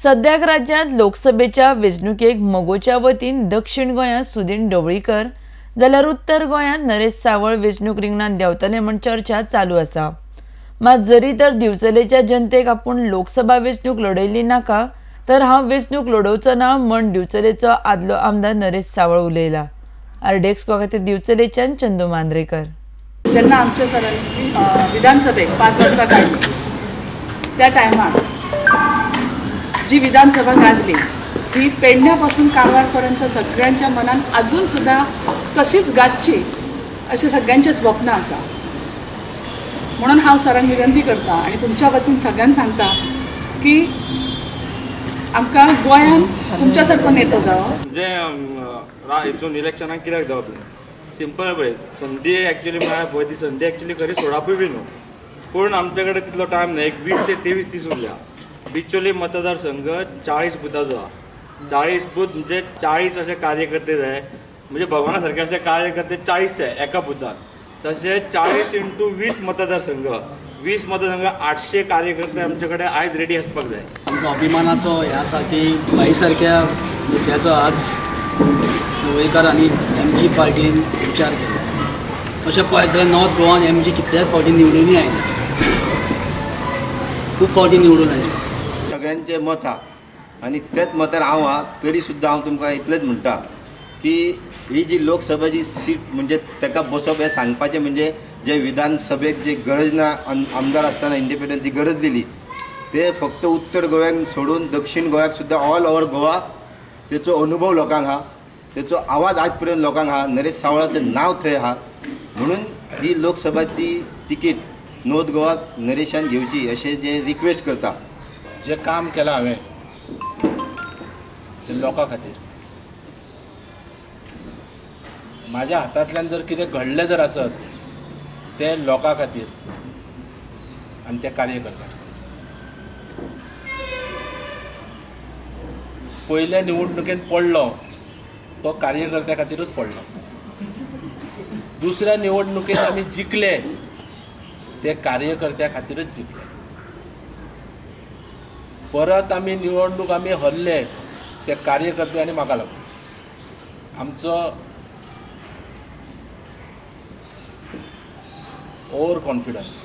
सद्याक राज्यांत लोकसभेच्या वेंचणुकेक मगोच्या वतीन दक्षिण गोंयांत सुदीन ढवळीकर जाल्यार उत्तर गोंयांत नरेश सावळ वेंचणूक रिंगणांत देंवतले म्हूण चर्चा चालू आसा. मात जरी तर दिवचलेच्या जनतेक आपूण लोकसभा वेंचणूक लढयली नाका तर हांव वेंचणूक लढोवचो ना म्हूण दिवचलेचो आदलो आमदार नरेश सावळ उलयला. आरडीएक्स खातीर दिवचलेच्यान चंदू मांद्रेकर. जेन्ना आमच्या सरांनी विधानसभेक 5 वर्सां काडली त्या टायमार जी विधानसभा गाजली ही पेडण्यापासून कारवारपर्यंत सगळ्यांच्या मनात अजून सुद्धा तशीच गाजची अशें सगळ्यांचें स्वप्न आसा. म्हणून हांव सरांक विनंती करता आनी तुमच्या वतीन सगळ्यांक सांगता की आमकां गोंयांत तुमच्या सारको नेतो जावो. म्हणजे हितून इलेक्शनाक कित्याक जावप सिंपल पळय संदी एक्चुअली म्हळ्यार पळय ती संदी एक्चुअली खरी सोडपूय बी न्हू, पूण आमचे कडेन तितलो टायम ना. एक 20 ते 23 दीस उरल्या. बिचोली मतदारसंघ 40 बुथाचो आहा. 40 बूथ म्हणजे 40 अशे कार्यकर्ते जाय, म्हणजे भगवाना सारखे अशे कार्यकर्ते 40 जाय एका बुथार. तशें 40 इंटू 20 मतदारसंघ, 20 मतदारसंघ 800 कार्यकर्ते आमचे कडेन आयज रेडी आसपाक जाय. आमकां अभिमानाचो हें आसा की भाई सारक्या नेत्याचो आज ढवळीकारांनी एमजी पार्टीन विचार केलो. तशें पळयत जाल्यार नॉर्थ गोवान एमजी कितल्याच फावटी निवडूनय आयल्या, खूब फावटी निवडून आयल्या. सगळ्यांचें मत आहा आनी तेच मतार हांव आहा, तरी सुद्दां हांव तुमकां इतलेंच म्हणटा की ही जी लोकसभेची सीट म्हणजे ताका बसप हें सांगपाचें म्हणजे जे विधानसभेक जे गरज ना आमदार आसतना इंडिपेंडंट जी गरज दिली ते फक्त उत्तर गोव्याक सोडून दक्षिण गोव्याक सुद्दां ऑल ओवर गोवा तेचो अनुभव लोकांक आहा, तेचो आवाज आज पर्यंत लोकांक आहा, नरेश सावळाचें नांव थंय आहा. म्हणून ही लोकसभाची तिकीट नॉर्थ गोवाक नरेशान घेवची अशें जे रिक्वेस्ट करता. जे काम केलां हांवें तें लोकां खातीर, म्हाज्या हातांतल्यान जर कितें घडलें जर आसत तें लोकां खातीर आनी तें कार्य करता. पयल्या निवडणुकेन पडलो तो कार्यकर्त्या खातीरूच पडलो. दुसऱ्या निवडणुकेन आमी जिखले ते कार्यकर्त्या खातीरच जिखले. परत आमी निवडणूक आमी हरले ते कार्यकर्ते आनी म्हाका लागून. आमचो ओवर कॉन्फिडन्स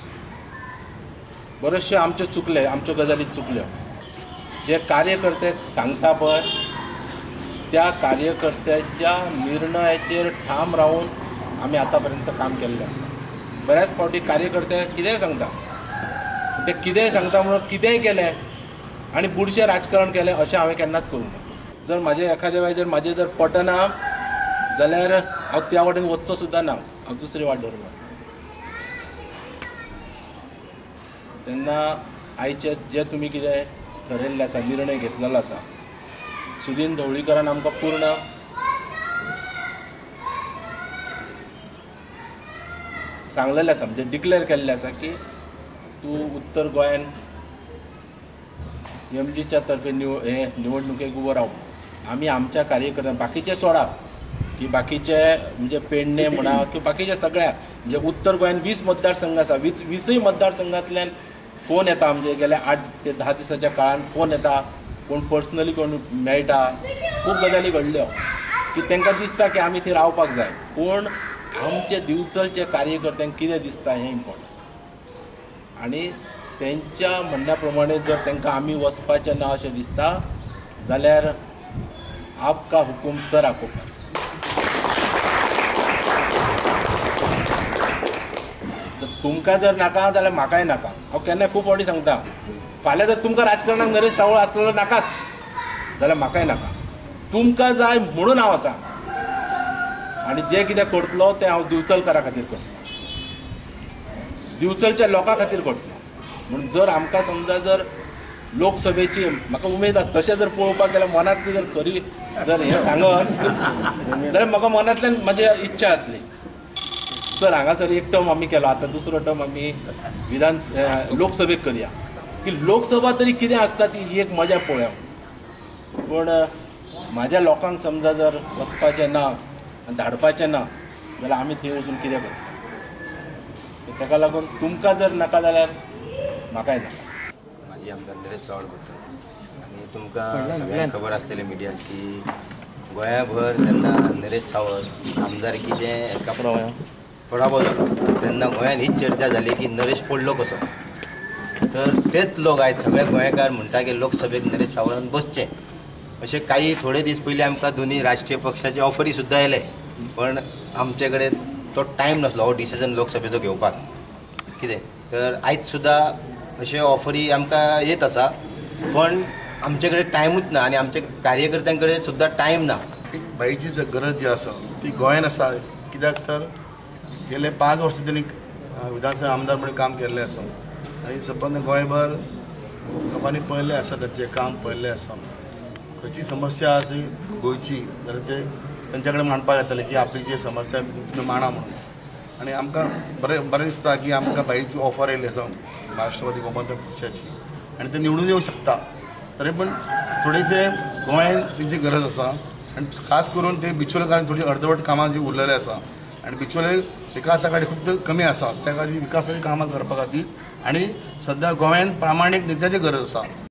बरेचशे आमच्यो चुकले, आमच्यो गजाली चुकल्यो. जे कार्यकर्ते सांगता पळय त्या कार्यकर्त्याच्या निर्णयाचेर ठाम रावन आमी आतां पर्यंत काम केल्लें आसा. बऱ्याच फावटी कार्यकर्ते कितेंय सांगता, ते कितेंय सांगता म्हणून कितेंय केलें आनी बुरशें राजकारण केलें अशें हांवें केन्नाच करूंक ना. जर म्हाजें एखाद्या वेळार जर म्हाजें जर पटना जाल्यार हांव त्या वाटेन वचचो सुद्दां ना, हांव दुसरी वाट धरलो. तेन्ना आयचे जे तुमी कितें ठरयल्लें आसा, निर्णय घेतलेलो आसा, सुदीन ढवळीकरान आमकां पूर्ण सांगलेलें आसा, म्हणजे डिक्लेर केल्लें आसा की तूं उत्तर गोंयान एमजीच्या तर्फे हे निवडणुकेक उबो राव. आमी आमच्या कार्यकर्त्यांक बाकीचे सोडा की बाकीचे म्हणजे पेडणे म्हणा किंवा बाकीच्या सगळ्या म्हणजे उत्तर गोंयान 20 मतदारसंघ आसा, 20 मतदारसंघांतल्यान फोन येता. म्हणजे गेल्या 8 ते 10 दिसाच्या काळान फोन येता, कोण पर्सनली कोण मेळटा, खूब गजाली घडल्यो की तांकां दिसता की आमी थंय रावपाक जाय. पूण आमचे दिवचलचे कार्यकर्त्यांक कितें दिसता हें इम्पॉर्टंट. आनी तेंच्या म्हणण्या प्रमाणे जर तांकां आमी वचपाचें ना अशें दिसता जाल्यार आपका हुकूम सर आंखों पर. तुमकां जर नाका जाल्यार म्हाकाय नाका. हांव केन्नाय खूब फावटी सांगता, फाल्यां जर तुमकां राजकारणाक नरेश सावळ आसलेलो नाकाच जाल्यार म्हाकाय नाका. तुमकां जाय म्हणून हांव आसा आनी जें कितें करतलो तें हांव दिवचलकारा खातीर करतलो, दिवचलच्या लोकां खातीर करतलो. म्हणून जर आमकां समजा जर लोकसभेची म्हाका उमेद आसा, तशें जर पळोवपाक गेल्यार मनांतली जर खरी जर हें सांगत जाल्यार म्हाका मनांतल्यान म्हजी इच्छा आसली चल हांगासर एक टर्म आमी केलो, आतां दुसरो टर्म आमी विधान लोकसभेक करया की लोकसभा तरी कितें आसता ती एक मजा पळोवया. पूण म्हाज्या लोकांक समजा जर वचपाचें ना, धाडपाचें ना जाल्यार आमी थंय वचून कितें करतले. ताका लागून तुमकां जर नाका जाल्यार म्हाकाय नाका. माजी आमदार नरेश सावळ बद्दल. आनी तुमकां सगळ्यांक खबर आसतलें मिडियाक की गोंयाभर जेन्ना नरेश सावळ आमदारकीचें एका पराभव जालो तेन्ना गोंयांत हीच चर्चा जाली की नरेश पडलो कसो. तर तेच लोक आयज सगळे गोंयकार म्हणटा की लोकसभेक नरेश सावळान बसचें. अशें काही थोडे दीस पयलीं आमकां दोनी राष्ट्रीय पक्षाचे ऑफरी सुद्दां आयले, पण आमचे कडेन तो टायम नासलो हो डिसिजन लोकसभेचो घेवपाक कितें. तर आयज सुद्दां अशे ऑफरी आमकां येत आसा, पण आमचे कडेन टायमूच ना आनी आमच्या कार्यकर्त्यां कडेन सुद्दां टायम ना. बाईची गरज जी आसा ती गोंयान आसा, कित्याक तर गेले 5 वर्सां तेणी विधानसभा आमदार म्हणून काम केल्लें आसा आनी सबंद गोंयभर लोकांनी पळयल्लें आसा, तांचें काम पळयल्लें आसा. खंयची समस्या आसा गोंयची जाल्यार ते तांच्या कडेन मांडपाक येताले की आपली जी समस्या तुमी मांडा म्हणून. आनी आमकां बरें बरें दिसता की आमकां बाईची ऑफर आयिल्ली आसा महाराष्ट्रवादी गोमंतक पक्षाची आनी ते निवडून येवंक शकता. तरी पण थोडेशे गोंयांत तेंची गरज आसा आनी खास करून ते बिचोले थोडी अर्दवट कामां जी उरलेली आसा आनी बिचोले विकासा खातीर खूब कमी आसा, त्या खातीर विकासाची कामां करपा खातीर आनी सद्या गोंयांत प्रामाणीक नेत्याची गरज आसा.